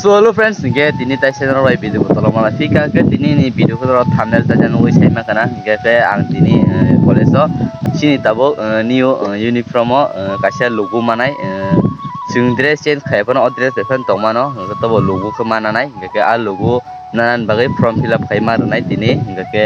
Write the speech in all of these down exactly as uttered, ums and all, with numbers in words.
So hello friends, hingke tini tai channel bai video bo tolok mala phika ke tini ni video ko thumbnail ta nugui sai ma kana hingke ke ang tini, eh, college o chini tabuk, eh, new, eh, uniform o, eh, kaisa logo manai, eh, chwng dress change khai phano o dress bai phano tongmano hingke tobo logo khe mananai hingke ke a logo nanan bagwi form fill up khai ma rwnai tini hingke ke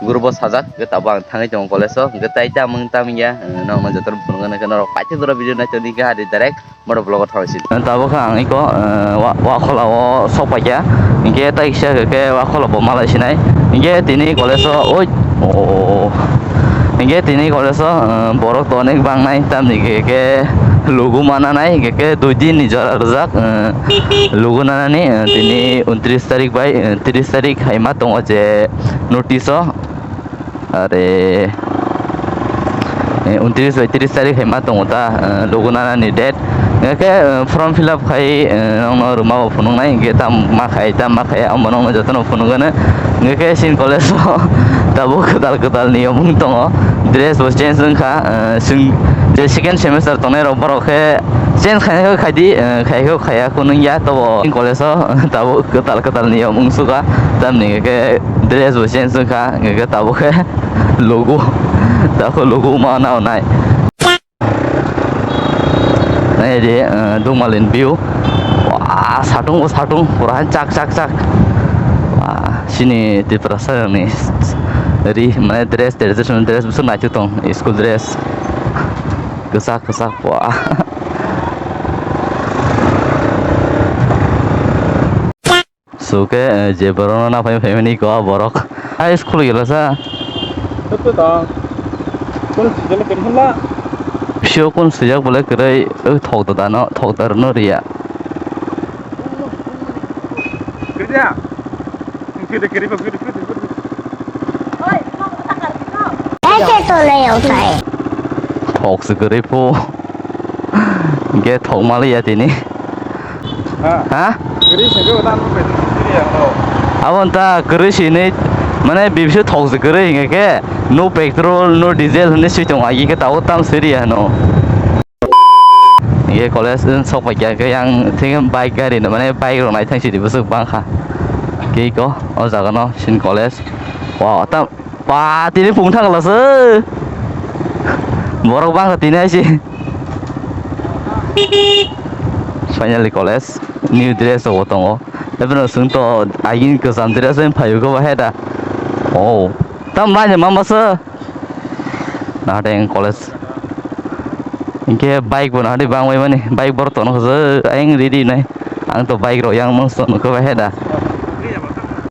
group o sajak hingke tabuk ang thangwi tongo college o hingke tai ta mung tam ya, eh, nokno jotono phunukgwi nai khe norok paithak jora video nai toni khe hari direct. Motor vlog o thang si. Tabuk khe ang iko, eh, wa-, wakhola o sok paikha. Hinkhe tai kisa khe wakhola bo malai sinai. Hinkhe tini college o, oi, oh. Hinkhe tini college o, eh, borok to onek bangnai, tamni khe, khe lugu mananai, hinkhe khe dui din ni jora rwjak, eh, lugu nanani, eh, tini untris tarik bai, eh, tris tarik hai ma tongo je notice o. Are, eh, untris bai tris tarik hai ma tongo ta, eh, lugu nana ni date. Hingke, eh, form fill up khai, eh, nokno rwma bo phunuknai, hingke tam ma khai, tam ma khai, amo nokno jotono phunukgwno. Hingke sin college o tabuk kwtal kwtal niyom wng tongo. Dress bo change wngkha, eh, chwng je second semester tongnai rok borok khe change khainai khe khaidi, eh, khai khe khaiya kunu ya tobo college o tabuk kwtal kwtal niyom wngsukha, tamni hingke dress bo change wngkha, hingke tabuk khe logo, tako logo ma nao nai. Nai di, eh, Dungmalin view. Wah, satung bo satung, pura chak chak chak. Wah, sini Tiprasa ni ri, mane dress, traditional dress, busuk naituk tong, school dress. Kwchak kwchak, wah. Suke, eh, je borokno naphai phaimani ko borok. High school gila sa. Ito ta. Kun sijalo ken hula. Phio kun sijak bole kwrwi, eh, thok da dano, thok da rwno riya. Kerja. Kerja, kerja, kerja, kerja, kerja. Oi, mau tak kerja. Ese to le utai. Thok se kwrwi pho. Ge thok mali ya tini. Ha? Ha? Kwrwi se go dan mo pe siri ya no. Abon ta kwrwi sini, mane bibse thok se kwrwi hinge ke, no petrol, no diesel hwnwi swi tongo, agi ke tao tam siri ya no. Ye college in sok paikha ke yang thik bike gari no, mane bike rok nai thang siri bwswk bang kha. Ke ko, o jaga no sin college. Wow, tam, pa, tini pung thang la se. Borok bang kha tini ai si. Finally college, new dress rok bo tongo. Ebono chwng to agini kwcham dress bai phaio khe bo he da. Oh, tam bai ni mama se. Nahade ang college. Hinkhe bike bo nahade bang bai mani, bike borok tono khe ayang ready nai. Ang to bike rok yang mangso nukhe bai he da.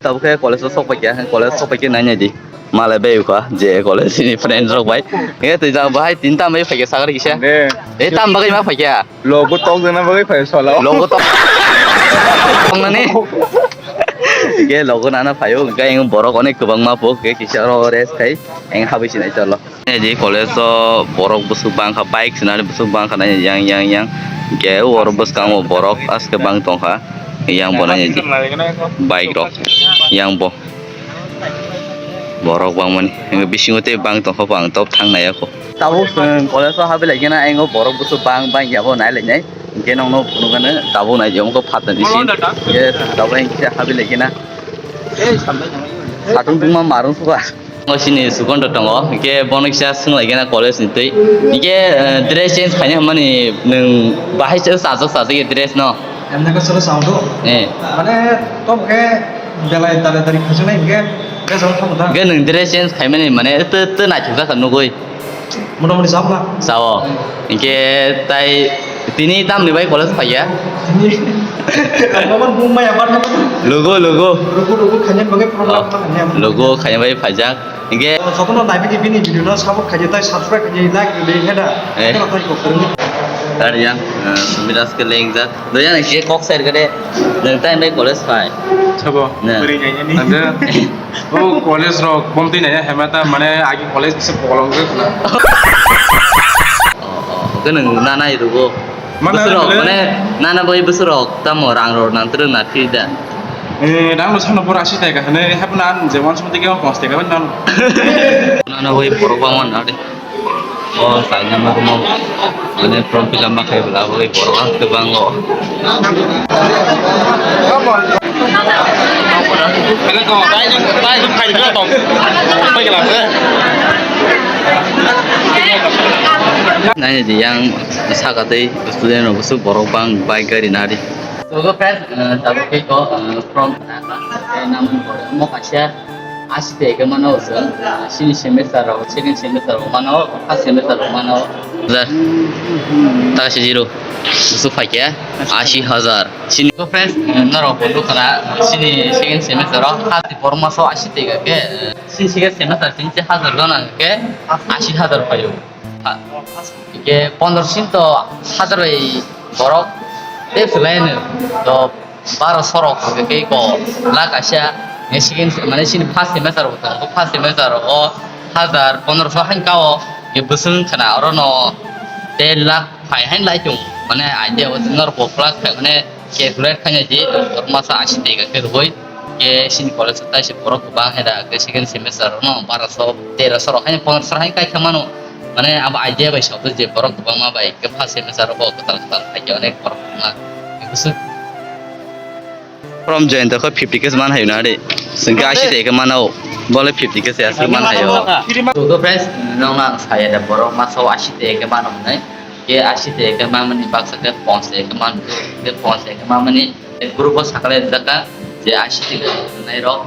Tabuk khe college o sok paikha, college sok paikhe nai nai di. Malai bai ukha je college ni friends rok bai. Hinkhe twi jang bahai tin tam bai phaikhe sakari kisa. De. E tam bagwi ma phaikha. Logo tok jana bagwi phai solo. Logo tok. Tongnani. Ge logo nana phaio, ge ang borok onek kwbangma po, ge kisa oro rest khai, ang habwi sinai cholo. Nai di college o borok bwswk bangkha, bike sinani bwswk bangkha nai yang yang yang. Ge oro bwskango borok aske bang tongkha, yang bo nai di bike rok, yang bo. Borok bangmani, bisingo tei bang tongkha, ang tok thang nai ako. Tabuk chwng college o habwi lai gana, ang o borok bwswk bang bang ya bo nai lai nai. Hinkhe nokno phunukgano tabuk nai jemon khe phatani si. Yes, tabuk ang kisa habwi lai gana. Satung tungma marung suka. O sini Sukonto tongo, hinkhe bono kisa swng lai gana college ni twi. Hinkhe, eh, dress change khaina hwnmani nwng bahai se sajak sajak ya dress no. Emne ko solo sound o. Eh. Mane to ke belai tare tare khajunai hinkhe dress o thamu da. Hinkhe nwng dress change khaimani mane to to naithok jakha nugui. Motamoti chao na? Chao. Hinkhe tai tini tamni bai college phaiya? Tini. Mama bung maya bar na. Logo, logo. Logo, logo khaina bagwi program. Oh, khaina. Logo khaina bai phaijak. Hinkhe. Jotono naibidi bini video no support khaidi tai subscribe khaidi like rwdi heda. Eh. Jotono tai kok rwdi. Ar yang, eh, Sumiras ke lengjak. Doyan si kok share kare. Nang tai bai college phai. Sabo. Na. Beri nyanyi ni. Anda. Oh, college rok, bomti nai, hemata, mane, agi college bisa bolong ke kena. Oh, oh, ke nang nana itu, bo. Mana, bwswk rok, mana? Mane, nana bai bwswk rok, tamo rang rok nang terung na free da. Eh, nang lo sana pura asi tega, ne, hapna an, je wan sumti ke kos tega, nang. Nana bai borok bang wan ade. O saina ma rumo, mane form fill up ma khai bwla bwlai borok ang kwbang o. Nai di yang saka tei student rok bwswk borok bang bike gari nari. Togo friends, eh, tabuk khe ko, eh, from, eh, nam mo kaisa. Ashi tei khe mano chwng, sini semester rok, second semester rok mano, first semester rok mano. Hajar. Taka se zero. Busu phaikhe ashi hajar. Sini ko friends, norok bo nukha na, sini second semester rok, hati borok maso ashi tei khe, sini second semester sini se hajar gana khe ashi hajar phaio. Ha. Ke pondro sin to hajar bai borok te sulaino to baro sorok ke ko lakh kaisa, ne second, mane sini first semester bo tongo, first semester o hajar pondroso hain kao, ke bwswng khna oro no ten lakh phai hain lai tongo, mane idea o norok bo plus khai mane calculate khaina di, masa ashi tei ka ke rwui, ke sini college o taisi borok kwbang hai da, ke second semester o no baro so tero sorok hain pondroso hain kai kha mano. Mane abo idea bai sok je borok kwbangma bai ke first semester o kwtal kwtal hai ke onek borok kwbangma. Kusuk. From join to fifty K man hayo na de. Sengke ashi tei ke mana o. Bole fifty K se asuk man hayo. To friends, nong nang saya da borok maso ashi tei ke mano nai. Ke ashi tei ke mamani baksa ke pons tei ke man ke pons tei ke mamani group o sakale jaka je ashi tei ke nai rok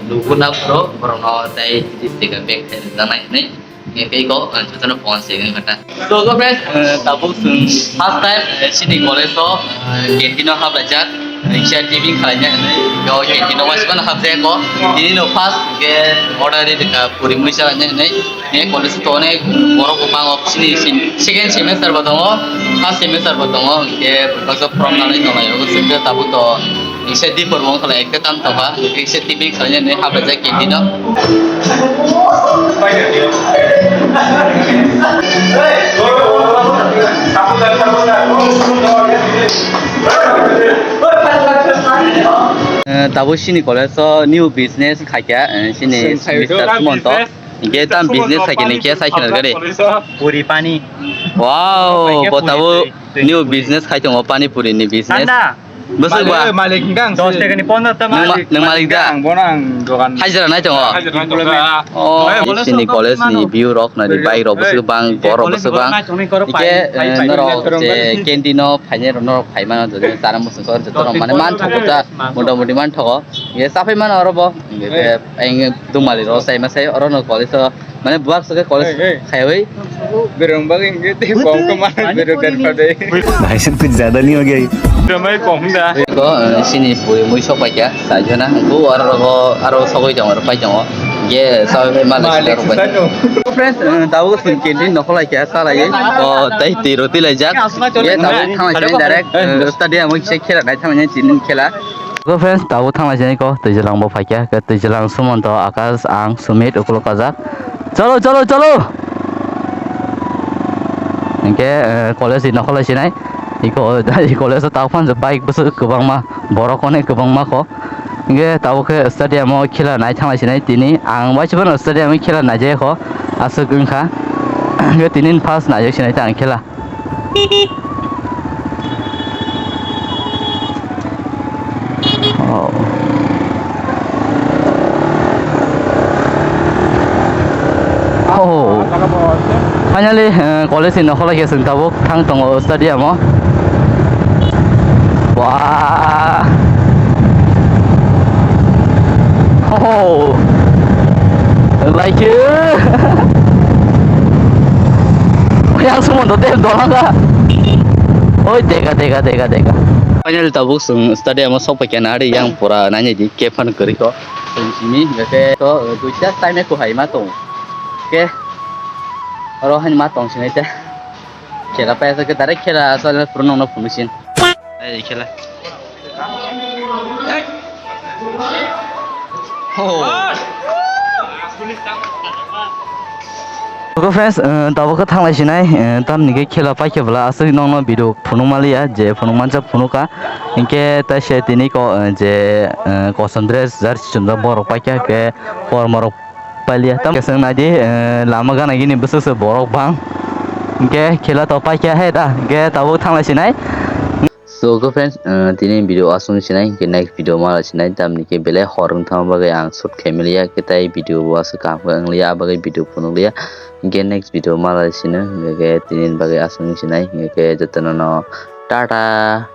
lugu na pro borok no tei tris tei ke bek khai janai nai. Nge kei ko, eh, jotono phone se nge kata. So, so friends, eh, tabuk chwng first time, eh, sini college o, eh, canteen o haplaijak, eh, kisa tiffin khalaina hinwi, yo canteen o waisukano hapjaya ko, tini no first ke order ri ka puri mui chalanya hinwi, nge college to onek borok bo bango sini sin-, second semester bo tongo, first semester bo tongo, ke bwswk prom nanai tonglai, obo chwngkhe tabuk to. Isa di por wng khala ekta tam tokha, isa tiffin khalai nai hapajak canteen o. Eh, tabuk sini college o new business khaikha, eh, sini Mister Sumonto. Hingke tam business khaikha ni khe sai khna gari. Puri pani. Wow, bo tabuk new business khai tongo pani puri ni business. Bwswk ba? Malik hingkha ang dos taka ni pondro ta. Nwng ma-, nwng malik da? Ang bono ang dogan. Hajira nai tongo? Hajira nai tongo. Oh, sini college ni view rok nai di, bike rok bwswk bang, borok bwswk bang. Hingke, eh, norok je canteen o phainai rok norok phai mano, je chana mwswk kor joto rok mane man thogo ta, mota moti man thogo. Hingke chapai mano oro bo. Hingke ang dumali rok sai ma sai oro no college o. Mane buwak soke college khaiwi. Bereng bagwi hingke tei kom khe mano bereng dan kade. भाई साहब कुछ ज्यादा नहीं हो गया ये? Bereng bagwi kom da. Ko, eh, sini puri mui sok paikha, sajona, bu aro rogo, aro sogwi tongo, aro pai tongo. Ye, sawi pai malik sila rok pai. Friends, eh, tabuk sun canteen nokholai kha, salai. O, tei tiro tilaijak. Ye, tabuk thanglaisini direct, eh, stadium o kisa khela nai thanglainai chini khela. Go friends, tabuk thanglaisini ko, twijilang bo phaikha, ke twijilang Sumonto, Akash, ang, Sumit, ukulo kajak. Chalo, chalo, chalo! Hingke, eh, college ni nokholai sinai. Iko, i college o tabuk phan je bike bwswk kwbangma, borok onek kwbangma kho. Hingke tabuk khe stadium o khela nai thanglai sinai tini. Ang waisa phano stadium o khela naijak kho, aswk wngkha. Hingke tini first naijak sinai ta ang khela. Oh. Oh. Finally, eh, college ni nokholai khe chwng tabuk thang tongo stadium o. Wah. Oh. Like you. Yang semua dote dolang ka. Oi, tega, tega, tega, tega. Finally, tabuk chwng stadium o sok paikha na, ari yang pura nani di kefan kwrwi ko. Chwng simi, hingke to, duita time ko hai ma tong. Ke, oro hani ma tong sinai ta. Khela paya ke direct khela asal purno no phunu sin. Ai khela. Oh. Oke friends, eh, tabuk khe thanglai sinai, eh, tamni khe khela paikhe bwla aswk nokno video phunuk maliya, je phunuk mansa phunukha. Hinkhe taise tini ko, eh, je, eh, kosom dress jersey chumjak borok paikha, hinkhe kormo rok pailiya. Tam keseng naidi, eh, lama gana gini bwswk se borok bang. Hingke khela to paikha he ta, hingke tabuk thanglai sinai. So, okay friends, uh, tini video asung sinai, hingke next video malai sinai, tamni ke belai hor wng thangma bagwi ang shoot khaimaliya, hingke tai video bo aswk kaham khe wngliya, abagwi video phunukliya, hingke next video malai sino, hingke tini bagwi asung sinai, hingke jotono no tata.